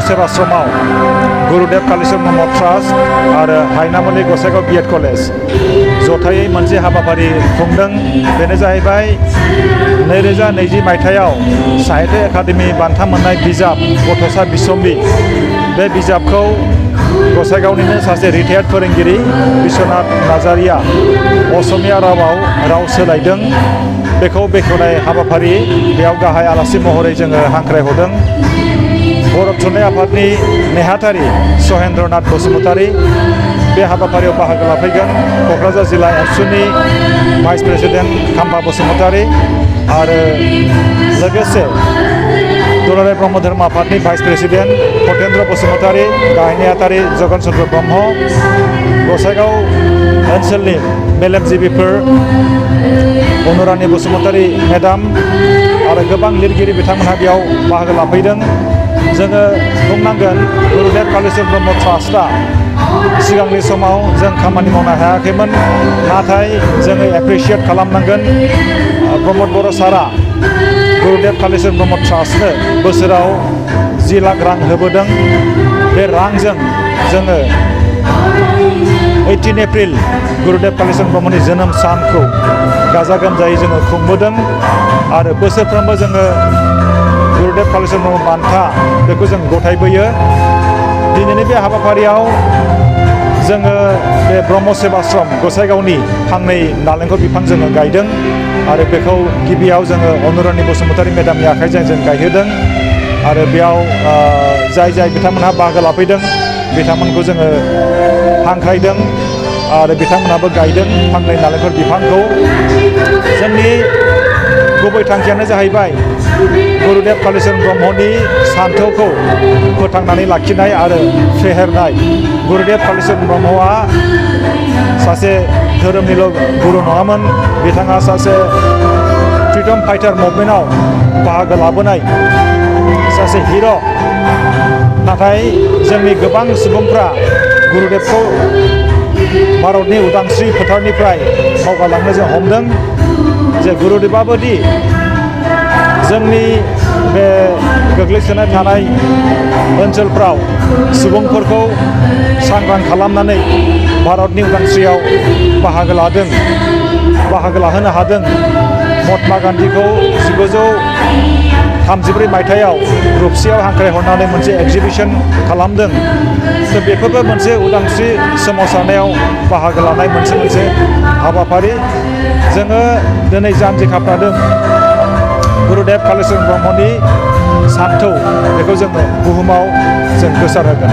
सेवाश्रमाव गुरुदेव Kalicharan Brahma trust आरो हायनामुलि Gossaigaon B.Ed college जथायै मोनसे हाबाफारि खुंदों। बेनो जाहैबाय 2020 मायथाइयाव साहित्य एकाडेमि बान्था मोननाय बिजाब गथ'सा बिसम्बि बे बिजाबखौ गसाइगावनिनो सासे रिटायार्ड फोरोंगिरि बिश्वनाथ नार्जारिया असमिया रावाव राव सोलायदों। बेखौ बेखेवनाय हाबाफारि बेयाव गाहाय आलासि महरै जोङो हांख्रायहरदों। बर' थुनलाइ आफादनि नेहाथारि सहेन्द्रनाथ बसुमतारी बे हाबाफारियाव बाहागो लाफैगोन। क'क्राझार जिल्ला एबसुनि भाइस प्रेसिडेन्ट खाम्फा बसुमतारी आरो लोगोसे दुलाराय ब्रह्म धर्म आफादनि भाइस प्रेसिडेन्ट फतेन्द्र बसुमतारी, गाहाय नेहाथारि जगन चन्द्र ब्रह्म, गसाइगाव ओनसोलनि मेलेमजिबिफोर अनुरानि बसुमतारी मेडाम आरो गोबां लिरगिरि बिथांमोनहा बेयाव बाहागो लाफैदों। जोङो बुंनांगोन गुरुदेव कालीचरण ब्रह्म ट्रास्टआ सिगांनि समाव जों खामानि मावनो हायाखैमोन, नाथाय जोङो एप्रिसियेट खालामनांगोन प्रमद बर' सारा गुरुदेव कालीचरण ब्रह्म ट्रास्टनो बोसोराव 10 लाख रां होबोदों। बे रांजों जोङो 18 एप्रिल गुरुदेव कालीचरण ब्रह्मनि जोनोम सानखौ गाजा गोमजायै जोङो खुंबोदों आरो बोसोरफ्रोमबो जोङो गुरुदेव कालीचरण ब्रह्म बान्था बेखौ जों गथायबोयो। दिनैनि बे हाबाफारियाव जोङो बे ब्रह्म सेवाश्रम गसाइगावनि फांनै नालेंखर बिफां जोङो गायदों आरो बेखौ गिबियाव जोङो अनुरानि बसुमतारी मेडामनि आखाइजों जों गायहोदों आरो बेयाव जाय बिथांमोनहा बाहागो लाफैदों बिथांमोनखौ जोङो हांख्रायदों आरो बिथांमोनहाबो गायदों फांनै नालेंखर बिफांखौ। जोंनि गुबै थांखियानो जाहैबाय गुरुदेव कालीचरण ब्रह्मनि सान्थौखौ फोथांनानै लाखिनाय आरो फेहेरनाय। गुरुदेव कालीचरण ब्रह्मआ सासे धोरोमनिल' गुरु नङामोन, बिथाङा सासे फ्रिडम फाइटार मुभमेन्टआव बाहागो लाबोनाय सासे हिर'। नाथाय जोंनि गोबां सुबुंफ्रा गुरुदेवखौ भारतनि उदांस्रि फोथारनिफ्राय बावगारलांनो जों हमदों। जे गुरुदेवाबोदि जोंनि बे गोग्लैसोनाय थानाय ओनसोलफ्राव सुबुंफोरखौ सांग्रां खालामनानै भारतनि उदांस्रियाव बाहागो लाहोनो हादों। महात्मा गान्धीखौ 1933 मायथाइयाव रुपसियाव हांख्रायहरनानै मोनसे एगजिबिसन खालामदों। थ' बेफोरबो मोनसे उदांस्रि सोमावसारनायाव बाहागो लानाय मोनसे हाबाफारि। जोङो दिनै जानजि खाफ्रादों गुरुदेव कालीचरण ब्रह्मनि सान्थौ बेखौ जोङो बुहुमाव जों गोसारहोगोन।